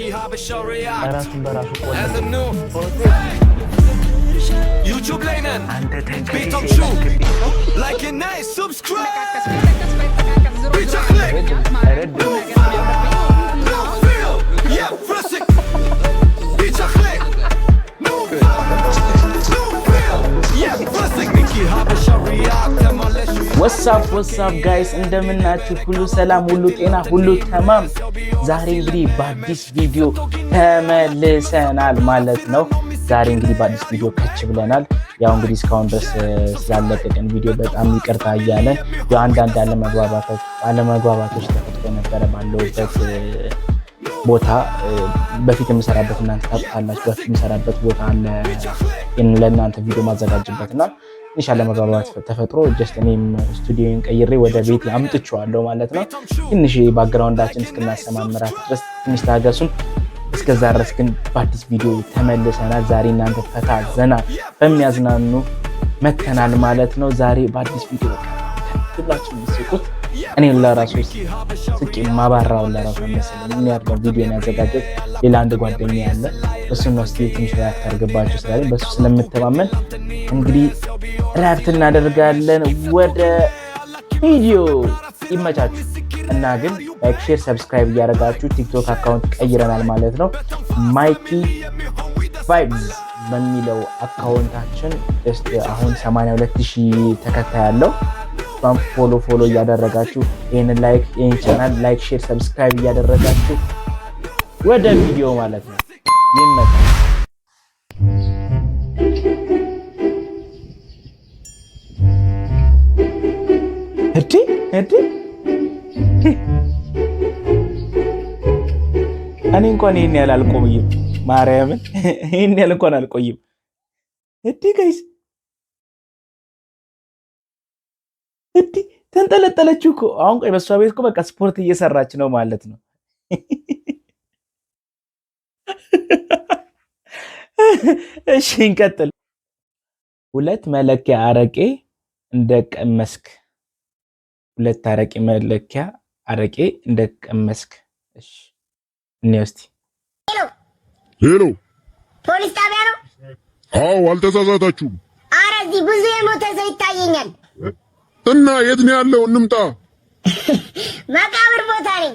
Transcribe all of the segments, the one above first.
React ራሱን በራሱ and the ቆለፈ። new YouTube ላይ ነን። አንተ ቤቶም ተንከሲስ ሹ የላክብኝ ሰው like and subscribe ቢጫ click ረድ New vibe, new feel, yeah, fresh. ቢጫ click new vibe, new feel, yeah, fresh. ሚኪ ሀበሻ React ተመለሱ። What's up, what's up guys፣ እንደምናችሁ? ሁሉ ሰላም፣ ሁሉ ጤና፣ ሁሉ ተማም። ዛሬ እንግዲህ በአዲስ ቪዲዮ ተመልሰናል ማለት ነው። ዛሬ እንግዲህ በአዲስ ቪዲዮ ከች ብለናል። ያው እንግዲህ እስካሁን ድረስ ስላለቀቅን ቪዲዮ በጣም ይቅርታ እያለን ያው አንዳንድ አለመግባባቶች ተፈጥሮ ነበረ ባለውበት ቦታ። በፊት የምሰራበት እናንተ ታውቁታላችሁ። በፊት የምሰራበት ቦታ አለ ለእናንተ ቪዲዮ ማዘጋጅበት እና ትንሽ አለመግባባት ተፈጥሮ just እኔም ስቱዲዮን ቀይሬ ወደ ቤት አምጥቼዋለሁ ማለት ነው። ትንሽ background ኣችን እስክናሰማምራት ድረስ ትንሽ ታገሱን። እስከዛ ድረስ ግን በአዲስ ቪዲዮ ተመልሰናል። ዛሬ እናንተ ፈታ ዘና በሚያዝናኑ መተናል ማለት ነው። ዛሬ በአዲስ ቪዲዮ በቃ ብላችሁ የምትስቁት፣ እኔ ለራሱ ስቄ ማባራውን ለራሱ መሰለኝ። ምን ያህል ቪዲዮን ያዘጋጀው ሌላ አንድ ጓደኛ ያለ እሱን ነው። እስኪ ትንሽ react አድርግባቸው ስላለኝ በእሱ ስለምተማመን እንግዲህ react እናደርጋለን። ወደ ቪዲዮ ይመቻችሁ እና ግን like፣ share፣ subscribe እያደረጋችሁ ቲክቶክ account ቀይረናል ማለት ነው። ማይኪ Vibes በሚለው account ኣችን just አሁን 82 ሺህ ተከታይ ያለው እሷን follow follow እያደረጋችሁ ይህንን like ይህን channel like፣ share፣ subscribe እያደረጋችሁ ወደ ቪዲዮ ማለት ነው። ይመጣል። እዴ እዴ፣ እኔ እንኳን ይህን ያህል አልቆይም። ማርያምን ይህን ያህል እንኳን አልቆይም። እዴ guys፣ እዴ ተንጠለጠለችው እኮ አሁን። ቆይ በእሷ ቤት እኮ በቃ ስፖርት እየሰራች ነው ማለት ነው። እሺ እንቀጥል። ሁለት መለኪያ አረቄ እንደቀመስክ፣ ሁለት አረቄ መለኪያ አረቄ እንደቀመስክ። እሺ እኔ እስቲ Hello፣ ፖሊስ ጣቢያ ነው? አዎ፣ አልተሳሳታችሁም። አረ እዚህ ብዙ የሞተ ሰው ይታየኛል። እና የት ነው ያለው? እንምጣ። መቃብር ቦታ ነኝ።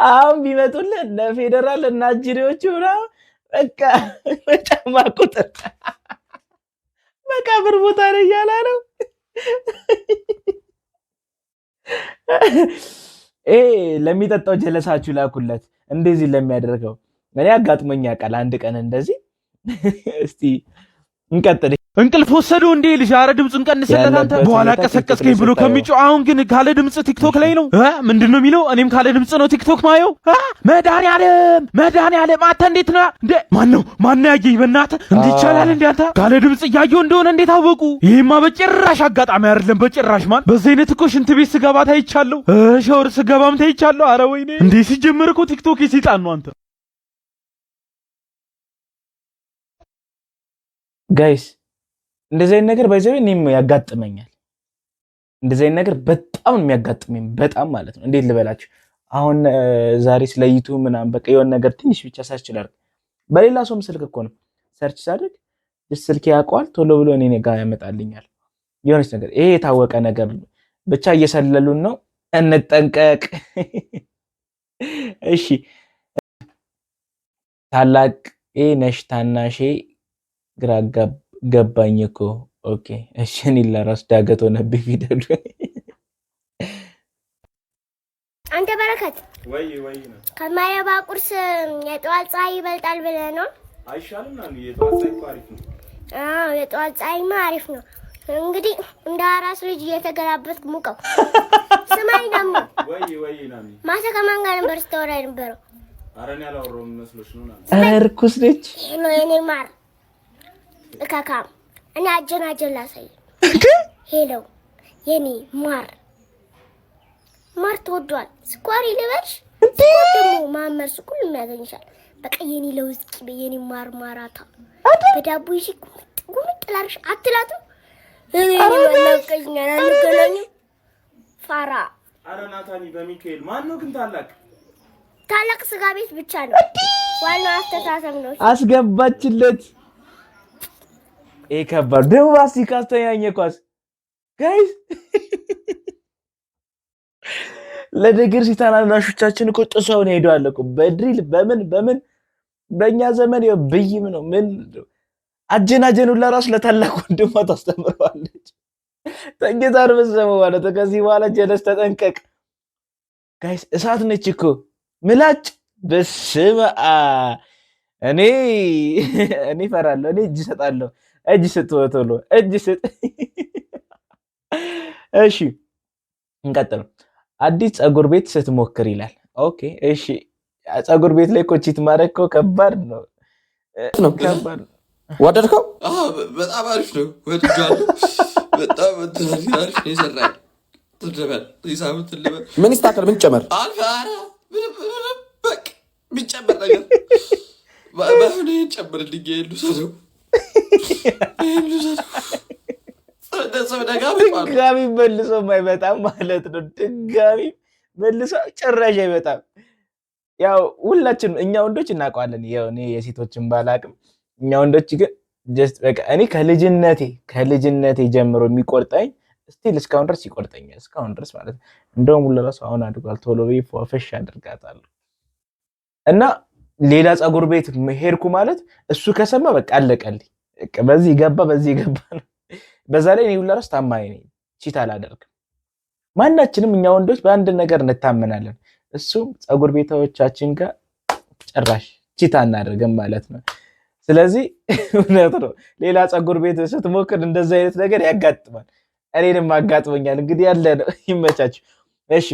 አሁን ቢመጡልህ እነ ፌዴራል እና አጅሬዎቹ ምናምን በቃ በጫማ ቁጥር መቃብር ቦታ ነው እያለ ነው። ይሄ ለሚጠጣው ጀለሳችሁ ላኩለት። እንደዚህ ለሚያደርገው እኔ አጋጥሞኝ ያውቃል አንድ ቀን እንደዚህ። እስቲ እንቀጥል። እንቅልፍ ወሰዱ እንዴ ልጅ? አረ ድምፁን ቀንስለት አንተ። ያለበት በኋላ ሁኔታ ቀሰቀስከኝ ብሎ ስታየው። ከሚጮህ አሁን ግን ካለ ድምፅ ቲክቶክ ላይ ነው እ ምንድን ነው የሚለው? እኔም ካለ ድምፅ ነው ቲክቶክ ማየው። መድኃኒዓለም መድኃኒዓለም፣ አንተ እንዴት ነው እንዴ? ማን ነው ማን ነው ያየኝ? በእናትህ እንዴ ይቻላል እንዴ? አንተ ካለ ድምፅ እያየሁ እንደሆነ እንዴት አወቁ? ይሄማ በጭራሽ አጋጣሚ አይደለም በጭራሽ። ማን በዚህ አይነት እኮ ሽንት ቤት ስገባ ታይቻለሁ፣ ሻወር ስገባም ታይቻለሁ። አረ ወይኔ! እንዴ ሲጀመር እኮ ቲክቶክ የሰይጣን ነው አንተ። Guys፣ እንደዚህ አይነት ነገር by the way እኔም ያጋጥመኛል። እንደዚህ አይነት ነገር በጣም ነው የሚያጋጥመኝ፣ በጣም ማለት ነው። እንዴት ልበላችሁ? አሁን ዛሬ ስለ ዩቱብ ምናምን በቃ የሆነ ነገር ትንሽ ብቻ search ላድርግ፣ በሌላ ሰውም ስልክ እኮ ነው search ሳደርግ ስልክ ያውቀዋል፣ ቶሎ ብሎ እኔ ጋር ያመጣልኛል የሆነች ነገር። ይሄ የታወቀ ነገር ነው። ብቻ እየሰለሉን ነው፣ እንጠንቀቅ። እሺ፣ ታላቄ ነሽ ታናሼ ግራ ገባኝ እኮ። Okay እሺ፣ እኔ ለራሱ ዳገት ሆነብኝ ፊደሉ። አንተ በረከት፣ ወይ ወይ ነው። ከማይረባ ቁርስ የጠዋት ፀሐይ ይበልጣል ብለህ ነው? አይሻልም? ነው የጠዋት ፀሐይ እኮ አሪፍ ነው። አዎ፣ የጠዋት ፀሐይማ አሪፍ ነው። እንግዲህ እንደ አራስ ልጅ እየተገላበጥክ ሙቀው። ስማኝ ደግሞ፣ ወይ ወይ ናሚ። ማታ ከማን ጋር ነበር ስታወራ የነበረው? ኧረ እኔ አላወራሁም መስሎሽ ነው ናሚ። ኧረ ርኩስ ነች። ይሄ ነው የኔ ማር እካካም። እኔ አጀን አጀን ላሳይ። Hello የኔ ማር፣ ማር ተወዷል። ስኳር ይልበልሽ፣ ስኳር ደግሞ ማመር ስኩል የሚያገኝሻል። በቃ የኔ ለውዝ ቅቤ፣ የኔ ማር ማራታ በዳቦ ይዤ ጉምጥ ጉምጥ ላርሽ አትላትም። ናፍቀሽኛል። አንገናኝም? ፋራ። አረ ናታኒ በሚካኤል ማን ነው ግን ታላቅ? ታላቅ ስጋ ቤት ብቻ ነው። ዋናው አስተሳሰብ ነው። አስገባችለት። ይሄ ከባድ ደግሞ ማስቲካ አስተኛኘኳስ guys። ለነገር ታናናሾቻችን እኮ ጥሰውን ሄደዋል እኮ በ drill በምን በምን። በእኛ ዘመን ያው ብይም ነው ምን አጀናጀኑ ለራሱ ለታላቅ ወንድሟ ታስተምረዋለች። ተኝታ ነው የምትሰማው ማለት ነው። ከዚህ በኋላ ጀለስ ተጠንቀቅ guys። እሳት ነች እኮ ምላጭ። በስመ አብ፣ እኔ እፈራለሁ። እኔ እጅ እሰጣለሁ። እጅ ስጥ፣ ቶሎ እጅ ስጥ። እሺ እንቀጥል። አዲስ ፀጉር ቤት ስትሞክር ይላል። Okay እሺ፣ ፀጉር ቤት ላይ እኮ cheat ማድረግ እኮ ከባድ ነው፣ ነው። ከባድ ነው። ወደድከው? በጣም አሪፍ ነው። ወድጄዋለሁ። በጣም እንትን አሪፍ ነው የሰራኝ። እንትን ልበል፣ ሂሳብ እንትን ልበል። ምን ይስተካከል? ምን ይጨመር? አልፈ ኧረ ምንም ምንም በቃ የሚጨመር ነገር ባይሆን ይሄን ጨምርልኝ። ይሄን ልውሰደው፣ ይሄን ልውሰደው። ድጋሚ መልሶ አይመጣም ማለት ነው። ድጋሚ መልሶ ጭራሽ አይመጣም። ያው ሁላችንም እኛ ወንዶች እናውቀዋለን። ያው እኔ የሴቶችን ባላቅም እኛ ወንዶች ግን just በቃ እኔ ከልጅነቴ ጀምሮ የሚቆርጠኝ still እስካሁን ድረስ ይቆርጠኛል። እስካሁን ድረስ ማለት ነው። እንደውም ሁሉ ራሱ አሁን አድጓል። ቶሎ ብዬ ፏፈሽ አድርጋታለሁ። እና ሌላ ፀጉር ቤት ሄድኩ ማለት እሱ ከሰማ በቃ አለቀልኝ። በቃ በዚህ ገባ በዚህ ገባ ነው። በዛ ላይ እኔ ሁላ ራሱ ታማኝ ነኝ፣ cheat አላደርግም። ማናችንም እኛ ወንዶች በአንድ ነገር እንታመናለን። እሱም ፀጉር ቤቶቻችን ጋር ጭራሽ cheat አናደርግም ማለት ነው። ስለዚህ እውነት ነው። ሌላ ፀጉር ቤት ስትሞክር እንደዚህ አይነት ነገር ያጋጥማል። እኔንም አጋጥሞኛል። እንግዲህ ያለ ነው። ይመቻችሁ። እሺ፣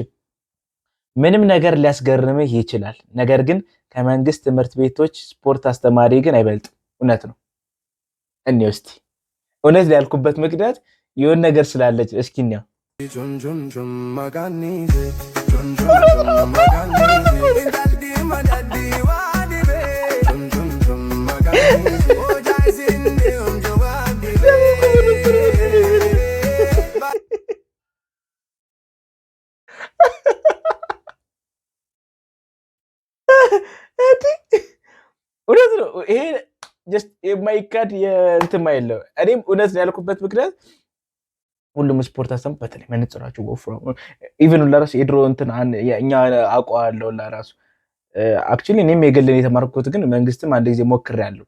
ምንም ነገር ሊያስገርምህ ይችላል። ነገር ግን ከመንግስት ትምህርት ቤቶች ስፖርት አስተማሪ ግን አይበልጥም። እውነት ነው። እኔ እስቲ እውነት ያልኩበት ምክንያት የሆነ ነገር ስላለች እስኪ እንየው። እውነት ነው። ይሄ just የማይካድ የእንትን ማይል ነው። እኔም እውነት ነው ያልኩበት ምክንያት ሁሉም ስፖርት አስተማሪ በተለይ መነጽራቸው ወፍሮ even ለራሱ የድሮ እንትን እኛ አውቀዋለሁ ለራሱ። Actually እኔም የግልን የተማርኩት ግን መንግስትም አንድ ጊዜ ሞክሬያለሁ።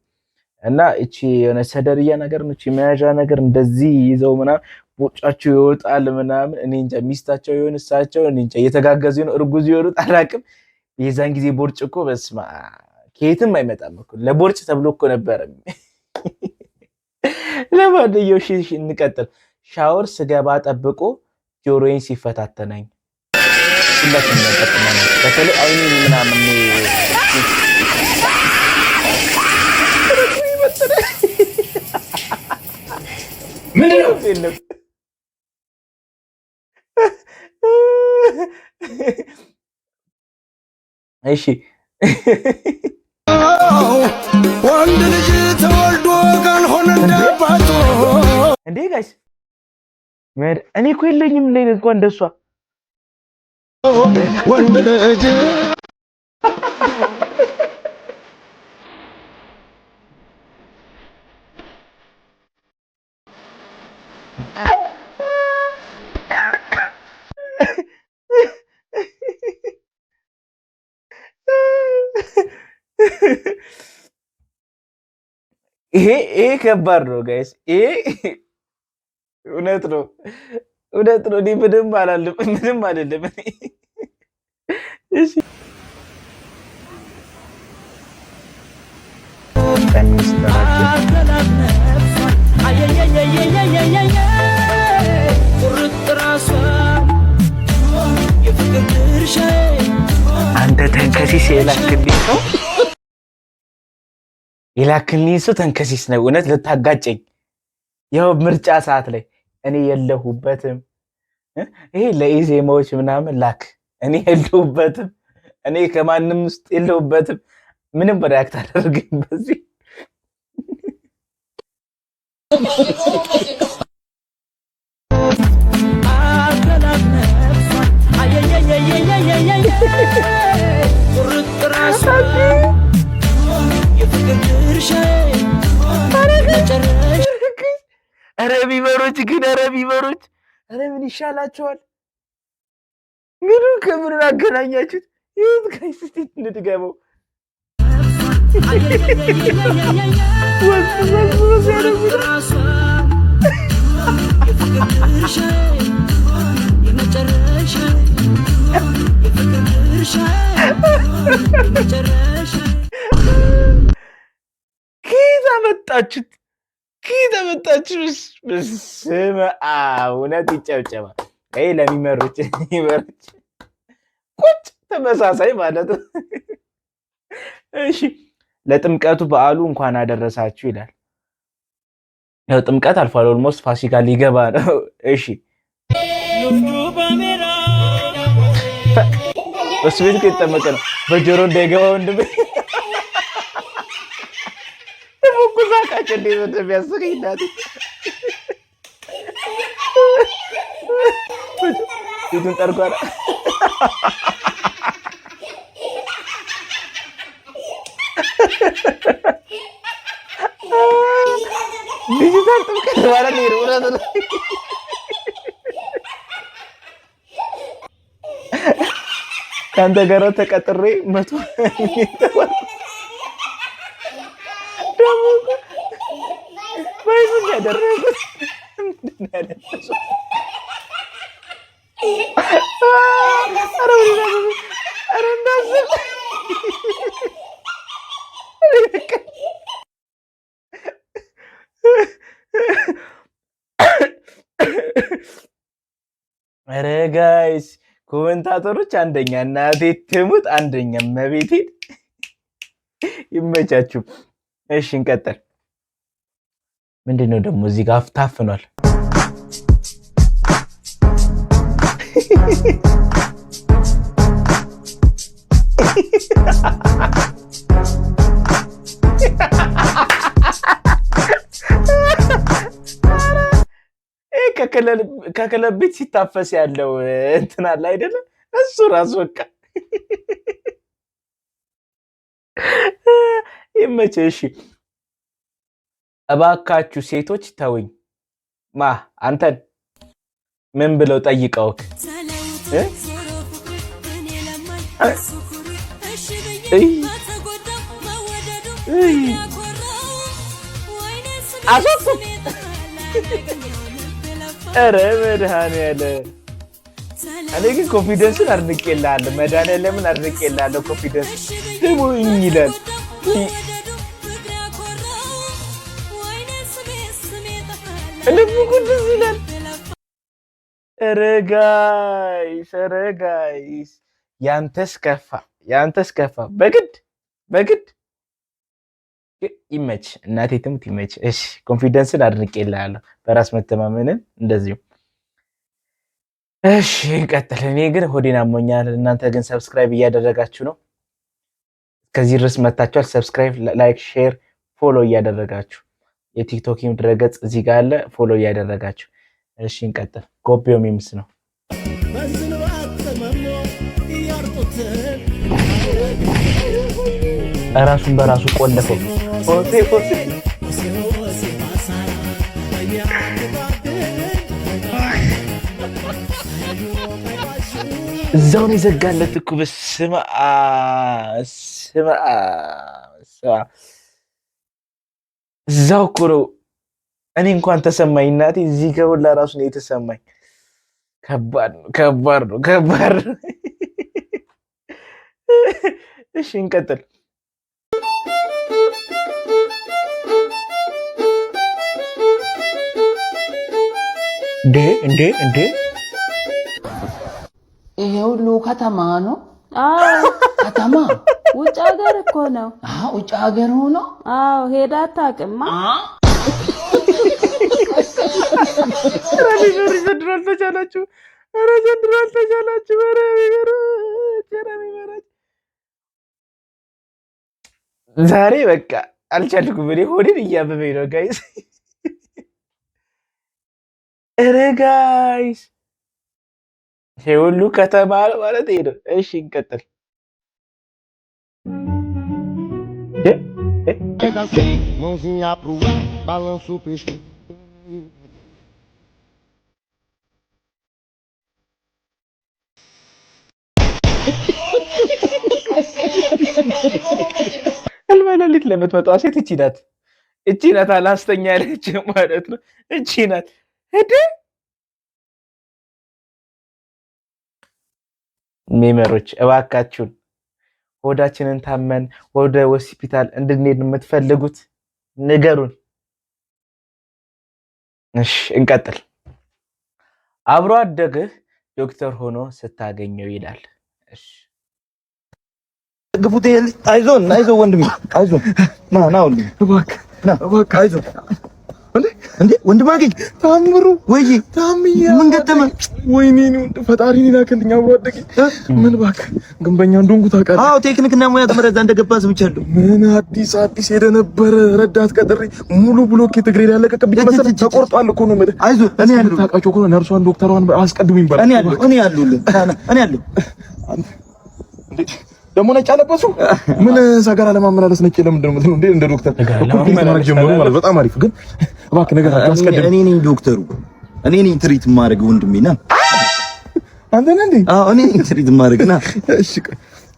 እና እቺ የሆነ ሰደርያ ነገር ነው፣ እቺ መያዣ ነገር እንደዚህ ይዘው ምናምን ቦርጫቸው ይወጣል ምናምን። እኔ እንጃ ሚስታቸው ይሆን እሳቸው፣ እኔ እንጃ እየተጋገዙ ይሆን እርጉዝ ይሆኑት አላውቅም። የዛን ጊዜ ቦርጭ እኮ በስመ አብ ከየትም አይመጣም እኮ፣ ለቦርጭ ተብሎ እኮ ነበረ። ለማንኛውም እሺ እንቀጥል። ሻወር ስገባ ጠብቆ ጆሮዬን ሲፈታተነኝ። ሁላችንም ያጋጥመናል። በተለይ አይኔን ምናምን። ምንድን ነው? የለም። እሺ። ወንድ ልጅ ተወልዶ ካልሆነ እንዳባቱ እንዴ guys፣ እኔ እኮ የለኝም ላይ እንኳን እንደሷ። ወንድ ልጅ ይሄ ከባድ ነው guys። ይሄ እውነት ነው፣ እውነት ነው። እኔ ምንም አላልም፣ ምንም አልልም። እኔ እሺ ሚኒስትራችን አንተ ተንከሲስ፣ የላክልኝ ሰው ተንከሲስ ነው። እውነት ልታጋጨኝ ያው ምርጫ ሰዓት ላይ እኔ የለሁበትም። ይሄ ለኢዜማዎች ምናምን ላክ። እኔ የለሁበትም። እኔ ከማንም ውስጥ የለሁበትም። ምንም react አደርግም በዚህ። ኧረ ቢበሮች ግን፣ ኧረ ቢበሮች፣ ኧረ ምን ይሻላቸዋል? ምኑ ከምኑን አገናኛችሁት? ይሁት guys፣ እስቲ እንድገመው። ወዝ ወዝ ወዝ ያደረጉት። ከየት አመጣችሁት? ከየት አመጣችሁት? በስመ አብ፣ እውነት ይጨብጨባል። ይሄ ለሚመሮች ሚመሮች ቁጭ ተመሳሳይ ማለት ነው። እሺ፣ ለጥምቀቱ በዓሉ እንኳን አደረሳችሁ ይላል። ያው ጥምቀት አልፏል። Almost ፋሲካ ሊገባ ነው። እሺ፣ እሱ ቤት እኮ የተጠመቀ ነው። በጆሮ እንዳይገባ ወንድሜ። ደግሞ እኮ ሳቃቸው እንዴት እንደሚያስቀኝ እናቴ። ፊቱን ጠርጓል። ዲጂታል ጥምቀት ማለት ነው። እውነት ነው። ከአንተ ጋር ተቀጥሬ 100 ደግሞ እኮ ባይሱን ያደረጉት ምንድን ነው ያደረሱት? ኧረ ወደዛ፣ ኧረ እንዳስብ። ኧረ guys፣ commentator ኦች አንደኛ፣ እናቴ ትሙት አንደኛ፣ መቤቴን ይመቻችሁ። እሺ፣ እንቀጥል። ምንድን ነው ደግሞ እዚህ ጋር ታፍኗል። ይሄ ከክለብ ቤት ሲታፈስ ያለው እንትን አለ አይደለ? እሱ ራሱ በቃ ይመችህ። እሺ፣ እባካችሁ ሴቶች ተውኝ። ማ አንተን ምን ብለው ጠይቀውክ? እ? እይ እይ፣ አስወጡ። ኧረ መድኃኒዓለም፣ እኔ ግን confidence ን አድንቄልሃለሁ። መድኃኒዓለምን አድንቄልሃለሁ። Confidence ደግሞ እኝ ይላል። ልቡ ቅዱስ ይላል። ኧረ guys፣ ኧረ guys፣ ያንተስ ከፋ፣ ያንተስ ከፋ። በግድ በግድ ይመች፣ እናቴ ትሙት ይመች። እሺ፣ confidence ን አድንቄልሃለሁ፣ በራስ መተማመንን እንደዚሁ። እሺ፣ እንቀጥል። እኔ ግን ሆዴን አሞኛል። እናንተ ግን subscribe እያደረጋችሁ ነው። እስከዚህ ድረስ መታችኋል። Subscribe፣ like፣ share፣ follow እያደረጋችሁ፣ የቲክቶክ ድረገጽ እዚህ ጋር አለ። Follow እያደረጋችሁ። እሺ፣ እንቀጥል። ጎቤው memes ነው። ራሱን በራሱ ቆለፈው። ሆሴ ሆሴ። እዛው ነው የዘጋለት እኮ። በስመ አብ፣ በስመ አብ፣ በስመ አብ። እዛው እኮ ነው። እኔ እንኳን ተሰማኝ እናቴ፣ እዚህ ጋር ሁላ ራሱ ነው የተሰማኝ። ከባድ ነው፣ ከባድ ነው፣ ከባድ ነው። እሺ፣ እንቀጥል። እንዴ እንዴ እንዴ! ይሄ ሁሉ ከተማ ነው። አዎ። ከተማ? ውጭ ሀገር እኮ ነው። አዎ፣ ውጭ ሀገር ሆኖ። አዎ፣ ሄዳ አታውቅማ። ኧረ ቢበሩ ዘንድሮ አልተቻላችሁ። ኧረ ዘንድሮ አልተቻላችሁ። ኧረ ቢበሮች፣ ኧረ ቢበሮች፣ ዛሬ በቃ አልቻልኩም። እኔ ሆዴን እያመመኝ ነው guys። ኧረ guys፣ ይሄ ሁሉ ከተማ ነው ማለት ይሄ ነው። እሺ፣ እንቀጥል። Chega assim, mãozinha pro ar, balança o pescoço. ህልመ ሌሊት ለምትመጣዋ ሴት እቺ ናት፣ እቺ ናት አላስተኛ ያለች ማለት ነው። እቺ ናት እንዴ! Memer ኦች እባካችሁን ሆዳችንን ታመን ወደ ሆስፒታል እንድንሄድ የምትፈልጉት ንገሩን። እሺ እንቀጥል። አብሮ አደግህ ዶክተር ሆኖ ስታገኘው ይላል። እሺ። ግፉት። አይዞን አይዞን ወንድሜ አይዞን። ና ና ወንድሜ እባክህ ና እባክህ አይዞን። እንዴ እንዴ ወንድም አገኝ ታምሩ ወይ ታምዬ ምን ገጠመ? ወይኔ ፈጣሪ ላከልኝ። አብሮ አደገኝ። ምን እባክህ ግንበኛ እንደሆንኩ ታውቃለህ? አዎ ቴክኒክና ሙያ ተመረዛ እንደገባ ሰምቻለሁ። ምን አዲስ አዲስ ሄደ ነበረ ረዳት ቀጥሬ ሙሉ ብሎኬት እግሬ ላይ ያለቀቀብኝ መሰለኝ። ተቆርጧል እኮ ነው የምልህ። አይዞህ እኔ አለሁ። ታውቃቸው እኮ ነርሷን ዶክተሯን አስቀድሙኝ በል። እኔ አለሁ እኔ አለሁልህ እኔ አለሁ። ደግሞ ነጭ አለበሱ። ምን ሰገራ ለማመላለስ ነጭ ለምንድን ነው የምትለው እንዴ? እንደ ዶክተር እኮ ማድረግ ጀመሩ ማለት በጣም አሪፍ። ግን እባክህ ነገር አስቀድም። እኔ ነኝ ዶክተሩ፣ እኔ ነኝ treat የማደርገው ወንድሜ። ና አንተ ነህ እንዴ? አዎ እኔ ነኝ treat የማደርገው። ና እሺ።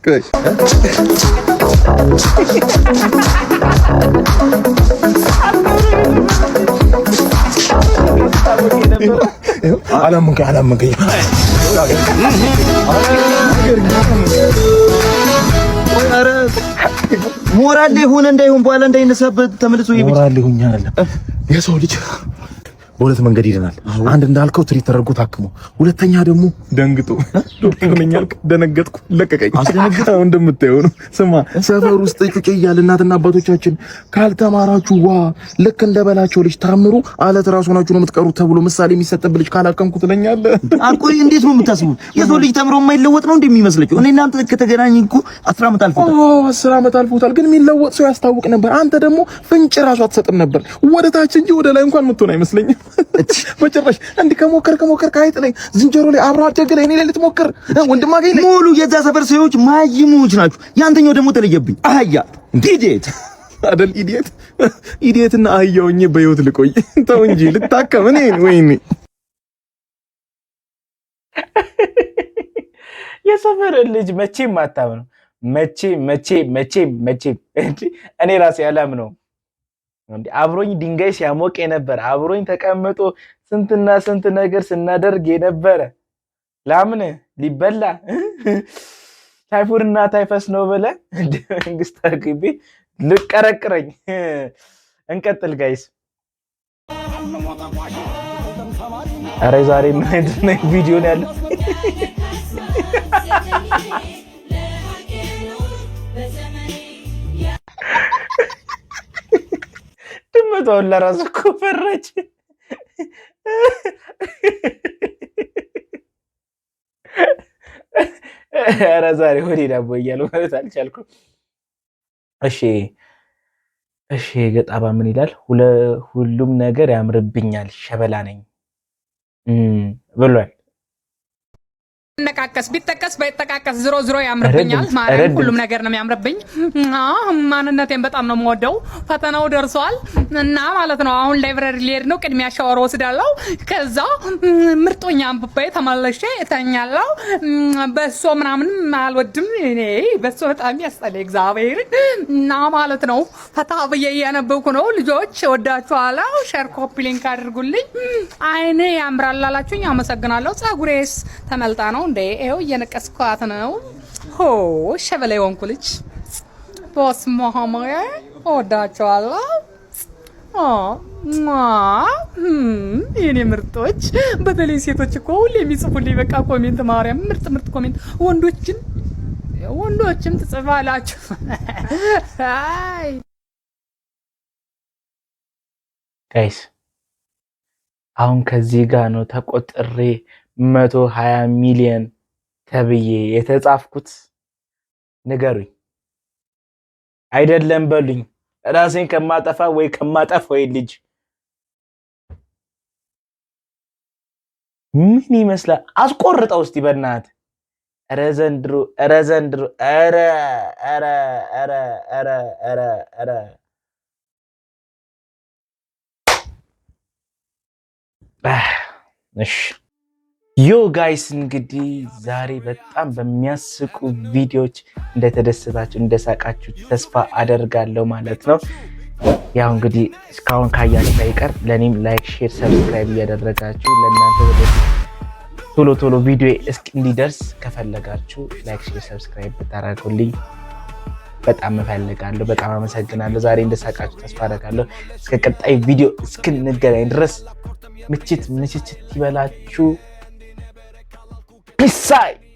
ቆይ አላመንከኝ አላመንከኝ። ኧረ ሞራል ላይ ሆነ እንዳይሆን በኋላ እንዳይነሳበት ተመልሶ ሞራል ላይ ሆኜ አይደለም። የሰው ልጅ በሁለት መንገድ ይድናል። አንድ እንዳልከው treat ተደርጎ ታክሞ፣ ሁለተኛ ደግሞ ደንግጦ ዶክተር ነኝ አልክ፣ ደነገጥኩ፣ ለቀቀኝ። አስደነግጠው እንደምታየው ነው። ስማ ሰፈር ውስጥ ጩጬ እያለ እናትና አባቶቻችን ካልተማራችሁ ዋ ልክ እንደበላቸው ልጅ ታምሩ አለት ራሱ ሆናችሁ ነው የምትቀሩት ተብሎ ምሳሌ የሚሰጥብህ ልጅ ካላከምኩ ትለኛለህ። አቆይ እንዴት ነው የምታስቡት? የሰው ልጅ ተምሮ የማይለወጥ ነው እንደሚመስላችሁ? እኔ እናንተ ከተገናኘን እኮ 10 ዓመት አልፎታል። አዎ 10 ዓመት አልፎታል። ግን የሚለወጥ ሰው ያስታውቅ ነበር። አንተ ደግሞ ፍንጭ ራሱ አትሰጥም ነበር። ወደ ታች እንጂ ወደ ላይ እንኳን የምትሆን አይመስለኝም። በጭራሽ እንዲህ ከሞከር ከሞከር ከአይጥ ላይ ዝንጀሮ ላይ አብሮ አደግ ላይ እኔ ላይ ልትሞክር ወንድም አገኝ ላይ ሙሉ የዛ ሰፈር ሰዎች ማይሞች ናቸው። ያንተኛው ደግሞ ተለየብኝ። አህያ idiot አይደል? Idiot idiot እና አህያ ሆኜ በህይወት ልቆይ? ተው እንጂ ልታከም እኔ ወይኔ የሰፈር ልጅ መቼም አታምነው። መቼ መቼ መቼ መቼ እኔ ራሴ አላምነውም። እንዴ አብሮኝ ድንጋይ ሲያሞቅ የነበረ፣ አብሮኝ ተቀምጦ ስንትና ስንት ነገር ስናደርግ የነበረ ላምን ሊበላ ታይፎይድና ታይፈስ ነው ብለህ እንደ መንግስት አግቢ ልቀረቅረኝ። እንቀጥል guys። ኧረ ዛሬ ምን አይነት ቪዲዮ ነው ያለው? ድመቷን ለራሱ እኮ ፈራች። ኧረ ዛሬ ሆዴ ዳቦ እያሉ ማለት አልቻልኩም። እሺ እሺ፣ ገጣባ ምን ይላል? ሁሉም ነገር ያምርብኛል ሸበላ ነኝ ብሏል። ነቃቀስ ቢጠቀስ ባይጠቃቀስ ዝሮ ዝሮ ያምርብኛል። ማርያም ሁሉም ነገር ነው የሚያምርብኝ። ማንነቴን በጣም ነው የምወደው። ፈተናው ደርሷል እና ማለት ነው አሁን library ሊሄድ ነው። ቅድሚያ ሻወር ወስዳለሁ። ከዛ ምርጦኛ አንብቤ ተመልሼ እተኛለሁ። በሶ ምናምን አልወድም እኔ፣ በሶ በጣም ያስጠላኝ እግዚአብሔርን እና ማለት ነው ፈታ ብዬ እያነበብኩ ነው። ልጆች ወዳችኋለሁ። Share copy link አድርጉልኝ። አይኔ ያምራል አላችሁኝ፣ አመሰግናለሁ። ጸጉሬስ ተመልጣ ነው እንዴ? ይኸው እየነቀስኳት ነው። ሆ ሸበላ የሆንኩ ልጅ በስመ አብ እወዳቸዋለሁ። የኔ ምርጦች፣ በተለይ ሴቶች እኮ ሁሌ የሚጽፉልኝ በቃ comment፣ ማርያም ምርጥ ምርጥ comment። ወንዶችን ወንዶችም ትጽፋላችሁ። አይ Guys አሁን ከዚህ ጋር ነው ተቆጥሬ 120 ሚሊዮን ተብዬ የተጻፍኩት። ንገሩኝ። አይደለም በሉኝ። ራሴን ከማጠፋ ወይ ከማጠፍ ወይ ልጅ ምን ይመስላል? አስቆርጠው እስቲ በእናትህ። ኧረ ዘንድሮ፣ ኧረ ዘንድሮ፣ ኧረ ኧረ ኧረ ኧረ ኧረ ኧረ እሺ። Yo guys፣ እንግዲህ ዛሬ በጣም በሚያስቁ ቪዲዮዎች እንደተደሰታችሁ፣ እንደሳቃችሁ ተስፋ አደርጋለሁ ማለት ነው። ያው እንግዲህ እስካሁን ካያችሁ አይቀር ለእኔም like፣ share፣ subscribe እያደረጋችሁ፣ ለእናንተ ወደፊት ቶሎ ቶሎ ቪዲዮ እስኪ እንዲደርስ ከፈለጋችሁ like፣ share፣ subscribe ብታደርጉልኝ በጣም እፈልጋለሁ። በጣም አመሰግናለሁ። ዛሬ እንደሳቃችሁ ተስፋ አደርጋለሁ። እስከ ቀጣይ ቪዲዮ እስክንገናኝ ድረስ ምችት ምችችት ይበላችሁ። Peace.